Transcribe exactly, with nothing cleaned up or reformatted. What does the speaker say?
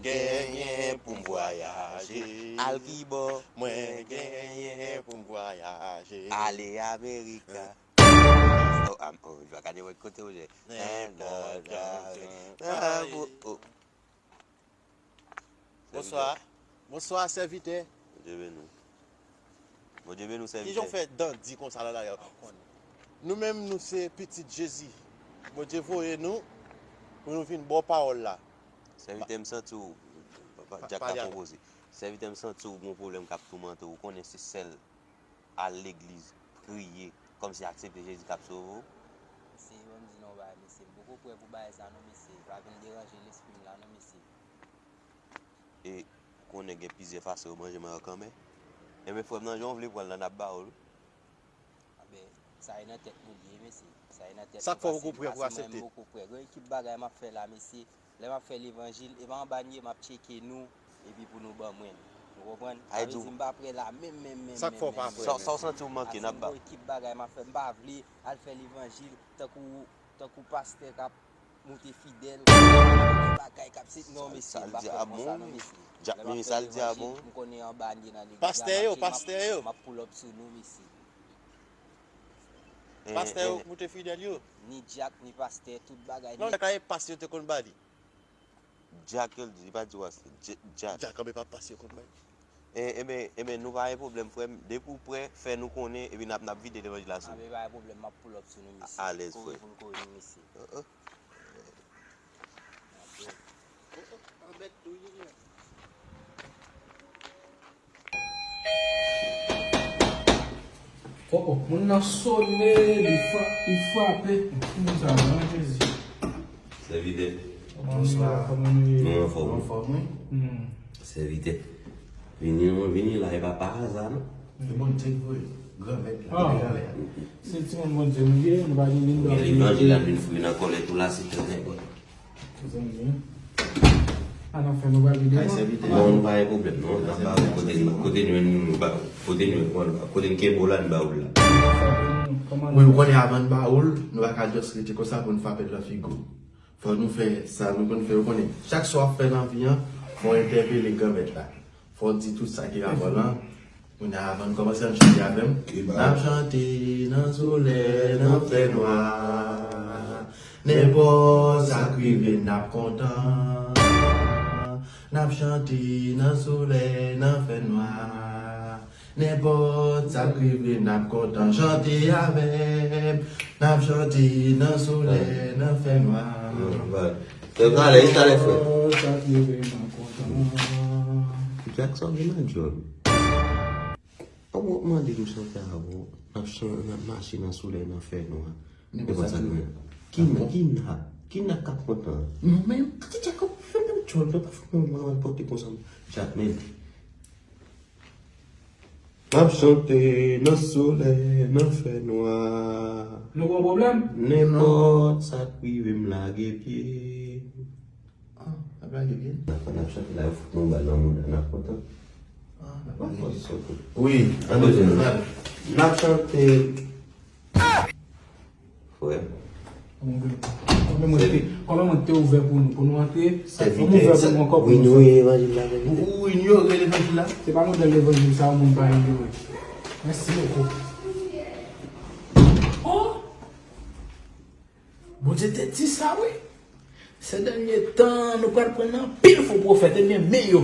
Genyen pou m vwayaje. Al kibò? Mwen genyen pou m vwayaje. Ale Amerika. Oh, am- oh, jwa gade wè kote w ye. Nenpòt jan. Ah, oh, oh. Bonswa. Bonswa, sèvitè. Bondye beni w. Bondye beni w, sèvitè. Kijan w fè dandi konsa la, la? Nou menm, nou se pitit Jezi. Bondye voye nou pou nou vin ba w pawòl la. Sèvitè, m santi w. Papa, Dyak ka konpoze. Sèvitè, m santi w gon pwoblèm k ap toumante w. Ou konnen se sèl al legliz, priye, kòmsi aksepte Jezi k ap sove w. Mesye, ban m di nou yon bagay, mesye. M poko prè pou bagay sa non, mesye. Pa vin deranje lespri m la non, mesye. E, ou konnen gen plizyè fason yo manje manyak anmè. Enben, frè m nan, jan w vle pran l la, n ap ba w l. Anben, sa e nan tèt nou l ye, mesye. Sa e nan tèt nou. Sa k fè w poko prè pou aksepte? Mwen, m poko prè. Gen ekip bagay m ap fè la, mesye. Lè m ap fè levanjil, e pa anba n ye, m ap tcheke nou, epi pou nou ban mwen l. Ou konprann? Sa vle di m pa prè la, menm, menm, menm, menm, menm. Sa k fè w pa prè? Sa, sa w santi w manke, n ap ba w. Ase m gon ekip bagay m ap fè, m pa vle al fè levanjil, tankou, tankou pastè k ap moute fidèl, bagay k ap se, non, mesye, m pa fè konsa, non, mesye. Dyak Mimi, sa l di a bon? M konnen anba n ye nan legliz la, m ap, m ap pull up sou nou, mesye. Pastè yo k moute fidèl yo? Ni dyak, ni pastè, tout bagay. Non, dyak la e pas yo te konn ba li. Dyak yo l di, li pa di w ase. Dyak. Dyak, anben pa pas yo konn ba li. E, enben, enben, nou pa gen pwoblèm, frè m. Depi w prè, fè nou konnen, epi n ap, n ap vide levanjil la sou ou. Anben, pa gen pwoblèm, m ap pull up sou nou, mesye. Alèz, frè. Kore pou n kore nou, mesye. Uh-uh. Oh, oh, moun nan sone, li fra-, li frape. Ki moun sa, non, Jezi? Sèvitè. Bonswa. Kòman nou ye? Nou anfòm, wi. Anfòm, wi. Hmm. Sèvitè. Vini, nou vini la, e pa pa aza, non. Se Bondye k voye. Granmèt la, ah, ki anlè a. Se timoun Bondye nou ye, nou pa gen li, nou pa gen li. Levanjil la vin fri nan kòlèt ou la, se trè enpòtan. Mezanmi, an afè nou pral vide non. Bon, nou pa gen pwoblèm non. N ap ba ou kote, kote nou, nou ba, kote nou, kote n kenbe w la, n ba ou l la. Wi, ou konnen avan n ba ou l, nou pa ka just rete konsa pou n frape l nan figi w. Fò nou fè sa nou konn fè, ou konnen. Chak sa w ap fè nan vi an, fò w entèpele Granmèt la. Fò w di tout sa ki rapò lan. Kounye a, avan n kòmanse, ann chante avè m. N ap chante nan solèy, nan fènwa. Nenpòt sa k rive, n ap kontan. N ap chante nan solèy, nan fènwa. Nenpòt sa k rive, n ap kontan. Chante avè m. N ap chante nan solèy, nan fènwa. Fè talè, talè, frè. Nenpòt sa k rive, n ap kontan. Jackson, gen nan djòl. An mwen mande nou chante avè w, n ap chan-, n ap mache nan solèy, nan fènwa. Nenpòt sa k rive. Kina, kina, kina k ap kontan. Non, men, kite Jack, fè m nan djòl, nan pa fè mwen mal pote konsa. Jack, men. N ap chante nan solèy, nan fènwa. Nou gon pwoblèm? Nenpòt sa k rive m lage pye. Ah, n ap lage pye? N ap, n ap chante la, yo fout nou bal nan mouda, n ap kontan. Ah, n ap lage pye. Wi, an bezwen. N ap chante. Frè. Kòman mwen te, kòman mwen te ouvè pou nou, pou nou antre? Kòman ouvè pou nou ankò pou nou fè? Ou inyore levanjil la, sèvitè? Ou inyore levanjil la? Se pa modèl levanjil sa, yon moun pa inyore. Mèsi bokou. Oh! Bondye te di sa, wi. Sè dènye tan, nou pral pran anpil fo pwofèt, ebyen, men yo.